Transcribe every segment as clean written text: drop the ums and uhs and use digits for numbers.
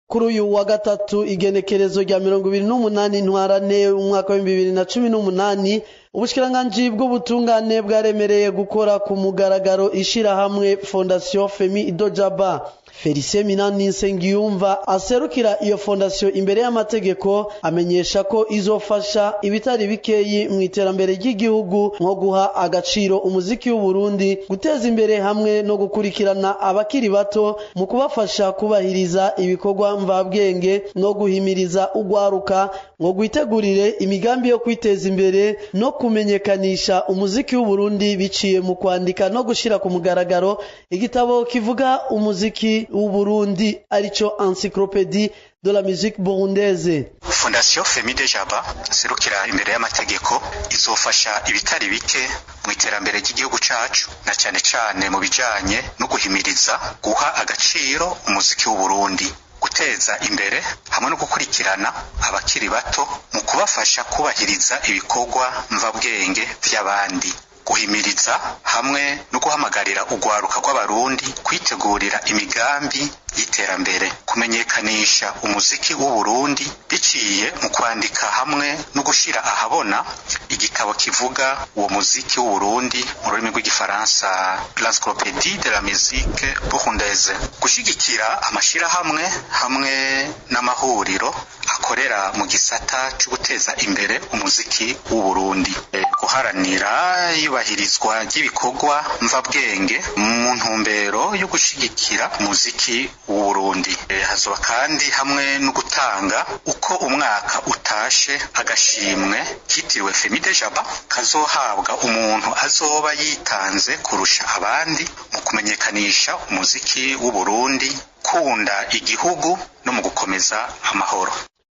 Kuri uyu wa gatatu, igenekerezo rya 28 Ntwarante umwaka wa 2018, ubushikiranganji bw'ubutungane bwaremereye gukora ku mugaragaro ishirahamwe Fondation Femi Dojaba. Felicien Minani Nsengiyumva, aserukira iyo fondation imbere y'amategeko, amenyesha ko izofasha ibitari bikeyi mu iterambere ry'igihugu, nko guha agaciro umuziki w'Uburundi, guteza imbere hamwe no gukurikirana abakiri bato mu kubafasha kubahiriza ibikorwa mvabwenge, no guhimiriza ugwaruka ngo rwitegurire imigambi yo kwiteza imbere, no kumenyekanisha umuziki w'Uburundi biciye mu kwandika no gushira ku mugaragaro igitabo kivuga umuziki w'Uburundi, arico Encyclopédie de la musique burundaise. Fondation Femi de Jaba serukira imbere y'amategeko izofasha ibitari bike mu iterambere ry'igihugu cacu, na cane cane mu bijanye no guhimiriza guha agaciro umuziki w'Uburundi, guteza imbere hamwe no gukurikirana abakiri bato mu kubafasha kubahiriza ibikorwa mvabwenge vy'abandi, guhimiriza hamwe no guhamagarira urwaruka rw'Abarundi kwitegurira imigambi y'iterambere, kumenyekanisha umuziki w'Uburundi biciye mu kwandika hamwe no gushira ahabona igitabo kivuga uwo muziki w'Uburundi mu rurimi rw'Igifaransa, l'Encyclopédie de la musique burundaise, gushigikira amashirahamwe hamwe n'amahuriro akorera mu gisata cyo guteza imbere umuziki w'Uburundi, guharanira iyubahirizwa ry'ibikorwa mvabwenge mu ntumbero yo gushigikira umuziki w'Uburundi. Hazoba kandi hamwe no gutanga uko umwaka utashe agashimwe kitiriwe Femi de Jaba, kazohabwa umuntu azoba yitanze kurusha abandi mu kumenyekanisha umuziki w'Uburundi, kunda igihugu no mu gukomeza amahoro.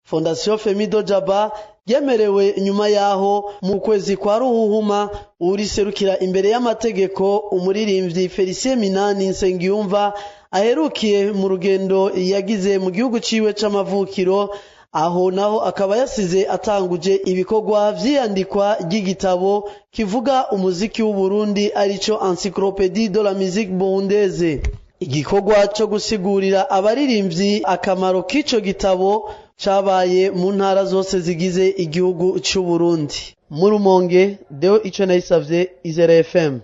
Fondation Femido Jaba yemerewe nyuma yaho mu kwezi kwa Ruhuhuma uriserukira imbere y'amategeko, umuririmbyi Felicien Minani Nsengiyumva, aherukiye mu rugendo yagize mu gihugu ciwe c'amavukiro. Aho naho akaba yasize atanguje ibikorwa vy'iyandikwa ry'igitabo kivuga umuziki w'Uburundi, arico Encyclopédie de la musique burundaise. Igikorwa co gusigurira abaririmbyi akamaro k'ico gitabo cabaye mu ntara zose zigize igihugu c'u Burundi. Mu Rumonge, Deo Ico Nayisavye, Izera FM.